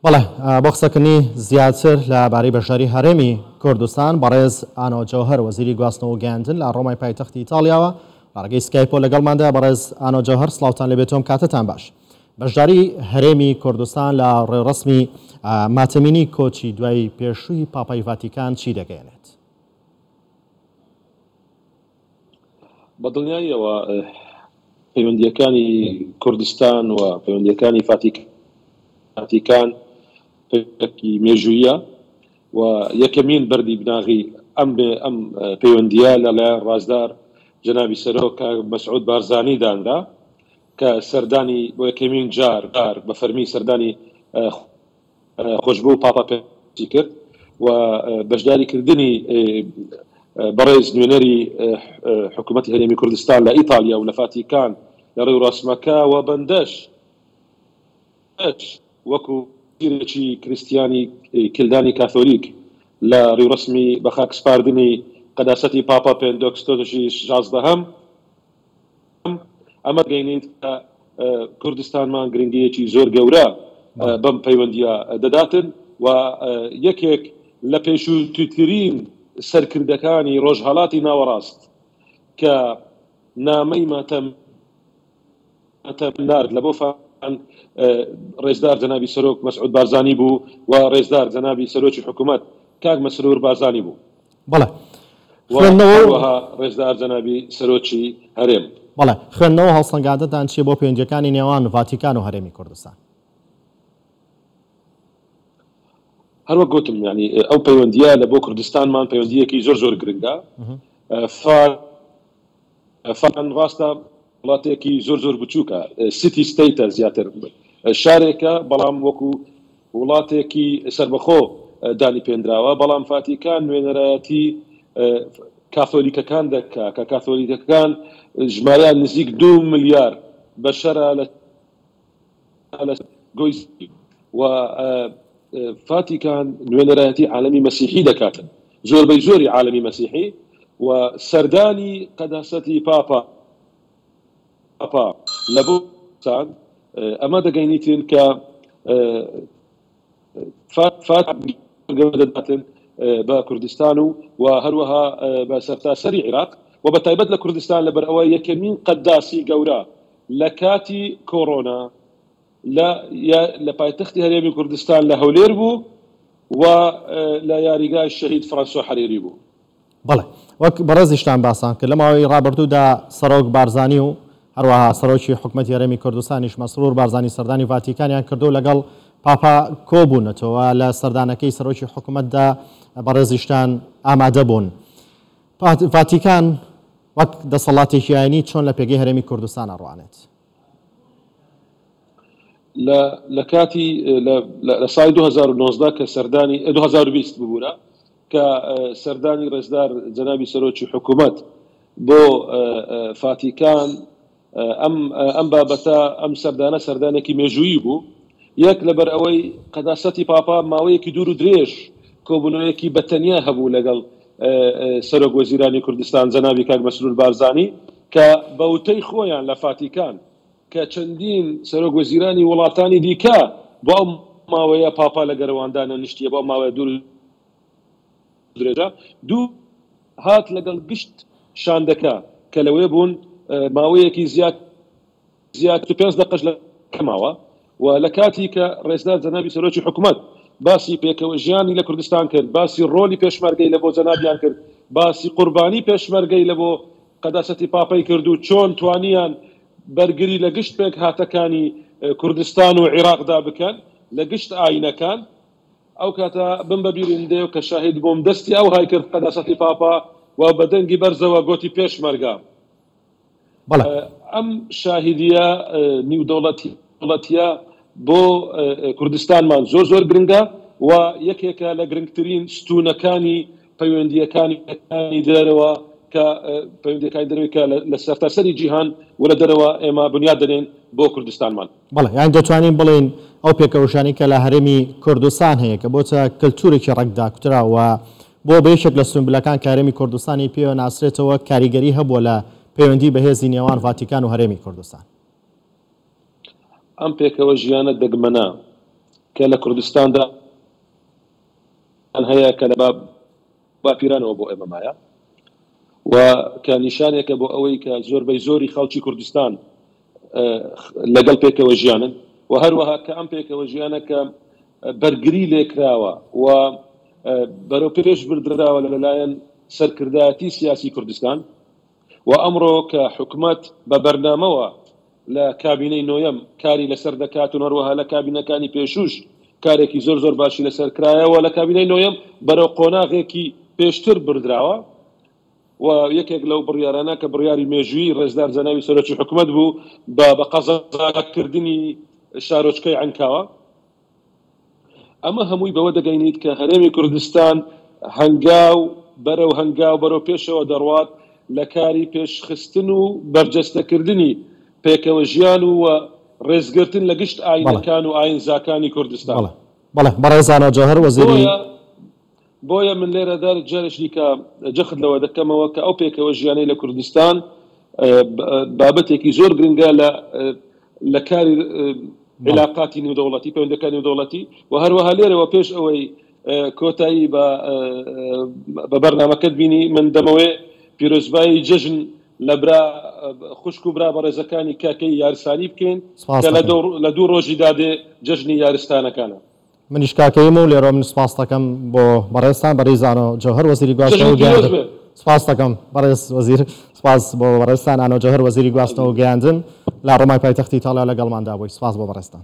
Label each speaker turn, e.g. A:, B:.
A: بەڵێ، بۆ قسەکردنی زیاتر لە بارەی بەشداری هەرێمی کوردستان، بەڕێز ئانۆ جەوهەر، وەزیری گواستنەوە و گەیاندن لە ڕۆمای پایتەختی ئیتاڵیاوە لە ڕێگەی سکایپەوە لەگەڵماندایە. بەڕێز ئانۆ جەوهەر، سڵاوتان لێبێت و ئەم کاتەتان باش. بەشداری هەرێمی کوردستان لە ڕێوڕەسمی ماتەمینی کۆچی دوای پێشووی پاپای ڤاتیکان چی دەگەیەنێت؟
B: بە دڵنیاییەوە پەیوەندییەکانی کوردستان و پەیوەندییەکانی فاتیکان پەیوەندییەکی مێژوویە و یەکەمین بەردی بناغی ئەم ئەم پەیوەندییە لەلایەن ڕازدار جەنابی سەرۆک کاک مەسعود بارزانی دانرا کە سەردانی بۆ یەکەمین جار بە فەرمی سەردانی خۆشبوو پاپا پێنسی کرد و بەشداری کردنی بەڕێز نوێنەری حکوومەتی هەرێمی کوردستان لە ئیتالیا و لە فاتیکان لە ڕێوڕەسمەکە و بەندەش وەکو وەزیرێکی کریستیانی کلدانی کاثۆلیک لە ڕێوڕەسمی بەخاکسپاردنی قەداسەتی پاپا پێندۆکستۆسی شازدەهەم ئەمە دەگەینیت کە کوردستانمان گرنگییەکی زۆر گەورە بەم پەیوەندییە دەداتن و یەکێک لە پێشووترین سەرکردەکانی ڕۆژهەڵاتی ناوەڕاست کە نامەی ماتەم نارد لە بۆ ڕێزدار جەنابی سەرۆک مەسعود بارزانی بوو و ڕێزدار جەنابی سەرۆکی حکوومەت کاک مەسرور بارزانی بوو.
A: بەڵێ.
B: و هەروەها ڕێزدار جەنابی سەرۆکی هەرێم.
A: بەڵێ. خوێندنەوە و هەڵسەنگاندنتان چییە بۆ پەیوەندییەکانی نێوان ڤاتیکان و هەرێمی کوردستان؟
B: هەروەک گوتم یانی ئەو پەیوەندییە لە بۆ کوردستانمان پەیوەندییەکی زۆر زۆر گرنگە. فان ڕاستە وڵاتێکی زۆر زۆر بچووکە، سیتی ستەیتە زیاتر شارێکە، بەڵام وەکو وڵاتێکی سەربەخۆ دانی پێنراوە، بەڵام فاتیکان نوێنەرایەتی کاثۆلیکەکان دەکا کە کاثۆلیکەکان ژمارەیان نزیک دو ملیار بەشەرە لە گۆی زەوی و فاتیکان نوێنەرایەتی عالەمی مەسیحی دەکاتن، زۆربەی زۆری عالەمی مەسیحی و سەردانی قەداسەتی پاپا لە بۆ کوردستان ئەمە دەگەینیتن کە فاتیکان دەداتن بە کوردستان و و هەروەها بە سەرتاسەری عیراق و بە تایبەت لە کوردستان لەبەر ئەوە یەکەمین قەداسی گەورە لە کاتی کۆرۆنا لە لە پایتەختی هەرێمی کوردستان لە هەولێر بوو و لە یاریگای شەهید فرانسۆ حەریری بوو.
A: بەڵێ وەک بەڕێزیشتان باسان کرد لە ماوەی ڕابردوودا سەرۆک بارزانی و هەروەها سەرۆکی حکومەتی هەرێمی کوردستانیش مەسرور بارزانی سەردانی ڤاتیکانیان کردو لەگەڵ پاپا کۆبوونەتەوە لە سەردانەکەی سەرۆکی حکومەتدا بەڕێزیشتان ئامادە بوون. ڤاتیکان وەک دەسەڵاتێکی ئاینی چۆن لە پێگەی هەرێمی کوردستان ئەڕوانێت؟
B: لە لە کاتی لە ساڵی 2019 کە سەردانی 2020 ببوورە کە سەردانی ڕێزدار جەنابی سەرۆکی حکوومەت بۆ فاتیکان ئەم ئەم بابەتە ئەم سەردانە سەردانێکی مێژوویی بوو یەک لەبەر ئەوەی قەداسەتی پاپا ماوەیەکی دوور و درێژ کۆبوونەوەیەکی بە تەنیا هەبوو لەگەڵ سەرۆک وەزیرانی کوردستان جەنابی کاک مەسرور بارزانی کە بە وتەی خۆیان لە فاتیکان کە چەندین سەرۆک وەزیرانی وڵاتانی دیکە بۆ ئەو ماوەیە پاپا لە گەرواندا نەنیشتیە بۆ ئەو ماوەیە دوور درێژە دوو هات لەگەڵ گشت شاندەکە کە لەوێ بوون ماوەیەکی زیاد زیاتر پێنج دەقەش لە ماوە و لە کاتی کە ڕێزدار جەنابی سەرۆکی حکومەت باسی پێکەوە ژیانی لە کوردستان کرد باسی ڕۆلی پێشمەرگەی لە بۆ جەنابیان کرد باسی قوربانی پێشمەرگەی لە بۆ قەداسەتی پاپەی کرد و چۆن توانیان بەرگری لە گشت پێکهاتەکانی کوردستان و عیراقدا بکەن لە گشت ئاینەکان ئەو کاتە بم بە بیرم دێ کە شاهید بووم دەستی ئەوهای کرد قەداسەتی پاپا و بە دەنگی بەرزەوە گۆتی پێشمەرگە.
A: بەڵێ.
B: ئەم شاهیدیە نیودەوڵەتیە بۆ کوردستانمان زۆر زۆر گرنگە و یەکێکە لە گرنگترین ستوونەکانی پەیوەندییەکانی دەرەوە کە پەیوەندییەکانی دەرەوەی کە لە سەرتاسەری جیهان و لە دەرەوە ئێمە بنیات دەنێین بۆ کوردستانمان.
A: بەڵێ، یانی دەتوانین بڵێین ئەو پێکەوەژیانەی کە لە هەرێمی کوردستان هەیە کە بۆتە کلتورێکی ڕەگداکوتراو و بووە بە یەکێک لە سونبلەکان کە هەرێمی کوردستانی پێوە ناسرێتەوە کاریگەری هەبووە لە پەیوەندی بەهێزی نێوان ڤاتیکان و هەرێمی کوردستان.
B: ئەم پێکەوە ژیانە دەگمەنە. کە لە کوردستاندا هەیە کە لە باپیرانەوە بۆ ئێمە مایە و کە نیشانێکە بۆ ئەوەی کە زۆربەی زۆری خەڵکی کوردستان لەگەڵ پێکەوە ژیانن و هەروەها کە ئەم پێکەوە ژیانە کە بەرگری لێکراوە و بەرەو پێش بردراوە لەلایەن سەرکردایەتی سیاسی کوردستان و ئەمڕۆ کە حکومەت بە بەرنامەوە لە کابینەی نۆیەم کاری لەسەر دەکات و هەروەها لە کابینەکانی پێشووش کارێکی زۆر زۆر باشی لەسەر کرایە و لە کابینەی نۆیەم بەرەو قۆناغێکی پێشتر بردراوە و یەکێک لەو بڕیارانە کە بڕیاری مێژوویی ڕێزدار جەنابی سەرۆکی حکومەت بوو بە بە قەزاکردنی شارۆچکەی عەنکاوە. ئەمە هەمووی بەوە دەگەینیت کە هەرێمی کوردستان هەنگاو بەرەو هەنگاو بەرەو پێشەوە دەڕوات لە کاری پێشخستن و بەرجەستەکردنی پێکەوە ژیان و ڕێزگرتن لە گشت ئاینەکان و ئاینزاکانی کوردستان.
A: بەڵێ بەڵێ بەڕێز ئانۆ جەوهەر وەزیری.
B: بۆیە بۆیە من لێرەدا جارێکی دیکە جەخت لەوە دەکەمەوە کە ئەو پێکەوە ژیانەی لە کوردستان بابەتێکی زۆر گرنگە لە لە کاری علاقاتی نێودەوڵەتی پەیوەندەکانی نێودەوڵەتی و هەروەها لێرەوە پێش ئەوەی کۆتایی بە بە بەرنامەکەت بینی من دەمەوێ پیرۆزبایی جەژن لە برا خوشک و برا بەڕێزەکانی کاکەی یارسانی بکەین کە لە دوو ڕۆژی دادێ جەژنی یارستانەکانە.
A: منیش کاکەییم و لێرەوە من سپاست دەکەم بۆ بەڕێزتان بەڕیز ئانۆ جەوهەر وەزیری گواستنەوە و گەیاندن سپاست دەکەم بەڕێز وەزیر سپاس بۆ بەڕێزتان ئانۆ جەوهەر وەزیری گواستنەوە و گەیاندن لە ڕۆمای پایتەختی ئیتاڵیا لەگەڵماندا بووی سپاس بۆ بەڕێزتان.